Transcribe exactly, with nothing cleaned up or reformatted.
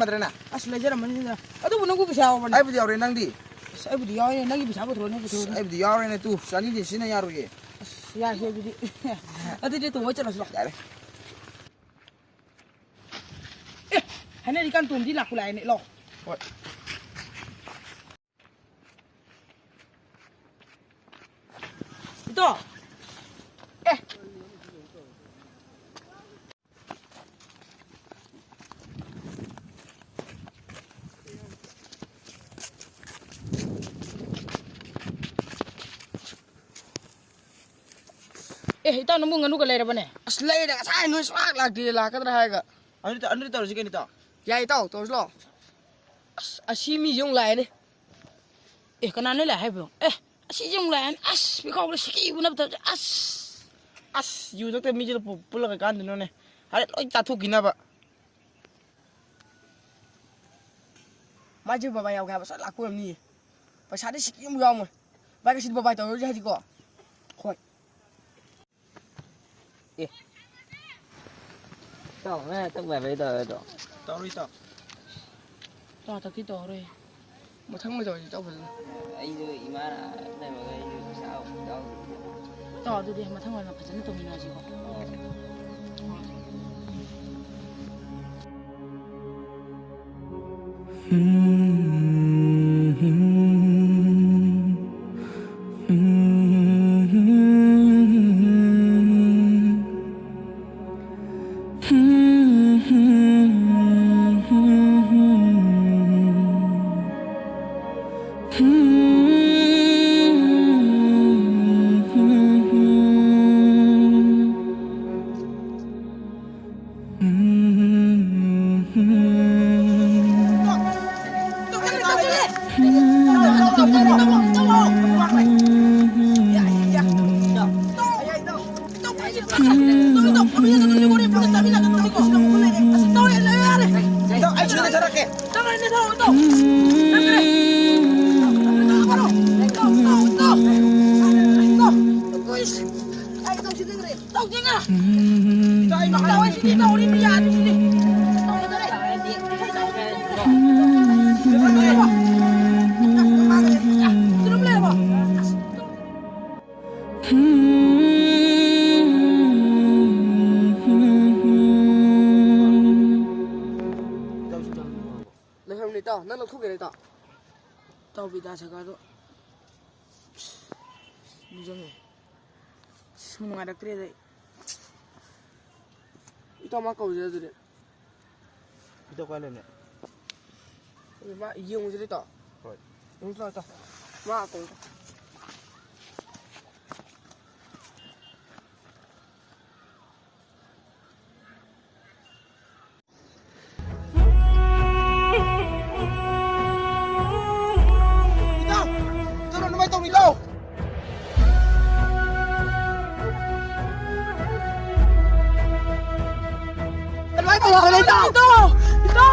ꯐꯗ꯭ꯔꯦꯅꯦ? ꯑꯁ, ꯂꯩꯖꯔꯝꯃꯅꯤꯗ꯫ ꯑꯗꯨꯕꯨ ꯅꯪꯕꯨ ꯄꯩꯁꯥ ꯌꯥꯎꯕꯅꯦ? ꯑꯩꯕꯨꯗꯤ ꯌꯥꯎꯔꯦ, ꯅꯪꯗꯤ? ꯑꯁ, ꯑꯩꯕꯨꯗꯤ ꯌꯥꯎꯔꯦ꯫ ꯅꯪꯒꯤ ꯄꯩꯁꯥ ꯄꯨꯊꯣꯔꯛꯑꯣꯅꯦ, ꯑꯁ, ꯄꯨꯊꯣꯔꯛꯑꯣꯅꯦ꯫ ꯑꯩꯕꯨꯗꯤ ꯌꯥꯎꯔꯦꯅꯦ, ꯇꯨ, ꯆꯅꯤꯗꯤ ꯁꯤꯖꯤꯟꯅ ꯌꯥꯔꯣꯏꯌꯦ꯫ ꯑꯁ, ꯌꯥꯏꯍꯦ ꯑꯗꯨꯗꯤ꯫ ꯑꯗꯨꯗꯤ ꯇꯣꯡꯉ ꯆꯠꯂꯁꯤ ꯂꯥꯎ꯫ ꯌꯥꯔꯦ꯫ ꯑꯦ, ꯍꯥꯏꯅꯔꯤꯀꯥꯟ ꯇꯣꯝꯗꯤ ꯂꯥꯛꯄꯨ ꯂꯥꯛꯑꯦꯅꯦ, ꯂꯥꯎ꯫ ꯍꯣꯏ꯫ ꯏꯇꯣ꯫ ꯑꯦ꯫ ꯑꯦ, ꯏꯇꯥꯎ, ꯅꯪꯕꯨ ꯉꯥꯅꯨꯒ ꯂꯩꯔꯕꯅꯦ? ꯑꯁ, ꯂꯩꯔꯦ꯫ ꯉꯁꯥꯏ ꯅꯣꯏ ꯁꯨꯡꯂꯥꯛ ꯂꯥꯛꯇꯦ, ꯂꯥꯛꯀꯗ꯭ꯔꯥ ꯍꯥꯏꯔꯒ꯫ ꯑꯗꯨꯗꯤ, ꯑꯗꯨꯗꯤ ꯇꯧꯔꯁꯤ ꯀꯩꯅꯣ, ꯏꯇꯥꯎ? ꯌꯥꯏ, ꯏꯇꯥꯎ, ꯇꯧꯔꯁꯤ ꯂꯥꯛꯑꯣ꯫ ꯑꯁ, ꯑꯁꯤ ꯃꯤꯁꯦ ꯑꯃꯨꯛ ꯂꯥꯛꯑꯦꯅꯦ꯫ ꯑꯦ, ꯀꯅꯥꯅꯣ ꯂꯥꯛꯑꯦ ꯍꯥꯏꯕꯣ? ꯑꯦ, ꯑꯁꯤꯁꯦ ꯑꯃꯨꯛ ꯂꯥꯛꯑꯦꯅꯦ꯫ ꯑꯁ, ꯄꯤꯈꯥꯎꯗ ꯁꯤꯀꯤ ꯎꯅꯕ ꯇꯧꯔꯤꯁꯦ꯫ ꯑꯁ꯫ ꯑꯁ, ꯌꯨ ꯊꯛꯇꯕ ꯃꯤꯁꯤꯅ ꯄꯨ-, ꯄꯨꯜꯂꯒ ꯀꯥꯟꯗꯅꯣꯅꯦ? ꯍꯥꯏꯔꯦ, ꯂꯣꯏ ꯆꯥꯊꯣꯛꯈꯤꯅꯕ꯫ ꯃꯥꯁꯦ ꯕꯕꯥ ꯌꯥꯎꯒꯦ ꯍꯥꯏꯕ ꯁꯠ ꯂꯥꯛꯄ ꯑꯣꯏꯔꯝꯅꯤꯌꯦ꯫ ꯄꯩꯁꯥꯗꯤ ꯁꯤꯀꯤ ꯑꯃꯨꯛ ꯌꯥꯎꯔꯝꯃꯣꯏ꯫ ꯚꯥꯏ, ꯉꯁꯤꯗꯤ ꯕꯕꯥ ꯇꯧꯔꯁꯦ ꯍꯥꯏꯗꯤꯀꯣ꯫ ꯍꯣꯏ꯫ ꯑꯦ꯫ ꯏꯇꯥꯎ, ꯅꯪ ꯍꯟꯗꯛ ꯕꯥꯏ ꯕꯥꯏ ꯇꯧꯔꯣꯏꯗ꯭ꯔꯣ? ꯇꯧꯔꯣꯏ, ꯏꯇꯥꯎ꯫ ꯏꯇꯥꯎ, ꯍꯟꯗꯛꯇꯤ ꯇꯧꯔꯔꯣꯏ꯫ ꯃꯊꯪ ꯑꯣꯏꯅ ꯇꯧꯔꯁꯤ, ꯏꯇꯥꯎ, ꯐꯖꯅ꯫ ꯑꯩꯁꯨ ꯏꯃꯥꯅ ꯂꯩꯕꯒ ꯑꯩꯁꯨ ꯄꯩꯁꯥ ꯑꯃꯨꯛ ꯌꯥꯎꯗ꯭ꯔꯤ꯫ ꯏꯇꯥꯎ, ꯑꯗꯨꯗꯤ ꯃꯊꯪ ꯑꯣꯏꯅ ꯐꯖꯅ ꯇꯧꯃꯤꯟꯅꯔꯁꯤꯀꯣ꯫ ꯑꯣ꯫ ꯍꯣꯏ꯫ ꯂꯩꯍꯧꯔꯝꯅꯦ ꯏꯇꯥꯎ, ꯅꯪ ꯂꯧꯊꯣꯛꯀꯦꯔꯥ ꯏꯇꯥꯎ? ꯏꯇꯥꯎ ꯕꯤꯗꯥ ꯁꯦꯒꯥꯗꯣ ꯅꯤꯡꯁꯤꯡꯉꯦ꯫ ꯑꯁ, ꯅꯨꯡꯉꯥꯏꯔꯛꯇ꯭ꯔꯦꯗ ꯑꯩ꯫ ꯏꯇꯥꯎ ꯃꯥ ꯀꯧꯁꯤꯔꯥ ꯑꯗꯨꯗꯤ? ꯏꯇꯥꯎ ꯀꯥꯏ ꯂꯩꯕꯅꯣ? ꯑꯗꯨ ꯃꯥ ꯌꯦꯡꯉꯨꯁꯤꯔ ꯏꯇꯥꯎ? ꯍꯣꯏ꯫ ꯌꯦꯡꯉꯨꯁꯤ ꯂꯥꯎ ꯏꯇꯥꯎ꯫ ꯃꯥ ꯀꯧ꯫ ꯏꯇꯥꯎ! ꯏꯇꯥꯎ, ꯑꯗꯨꯃꯥꯏꯅ ꯇꯧꯅꯨ, ꯏꯇꯥꯎ! ꯑꯗꯨꯃꯥꯏꯅ ꯇꯧꯅꯨ ꯍꯥꯏꯕꯅꯦ, ꯏꯇꯥꯎ! ꯏꯇꯥꯎ! ꯏꯇꯥꯎ!